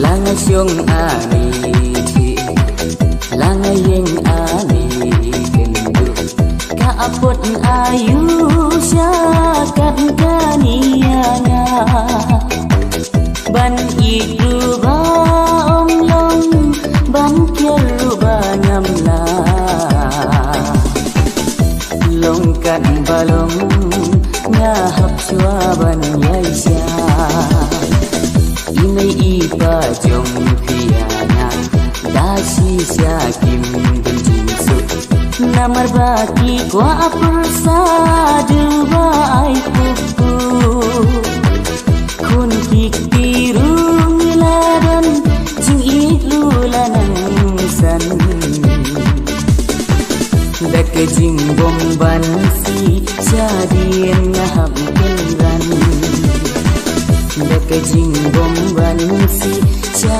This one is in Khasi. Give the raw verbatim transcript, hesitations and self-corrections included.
La nga shong ani thih, la nga ïeng ani kynduh, ka apot ayu sha kat kane ïa nga. Ban ïeit ruh ba ym long, ban kiar ruh ba ngam lah. Long kat ba long, nga hap shuwa ban ïaishah. I mei i pa jong phi ïa nga, da shisha kim don jingsuk. Namar ba ki kwah pyrsa, duh ba ai kup kup. Khun ki kti ruh ngi la don, jingïeit ruh la nang san. Da ka jingbym bansi, shadien nga hap kynran. Da ka jingbym bansi, sha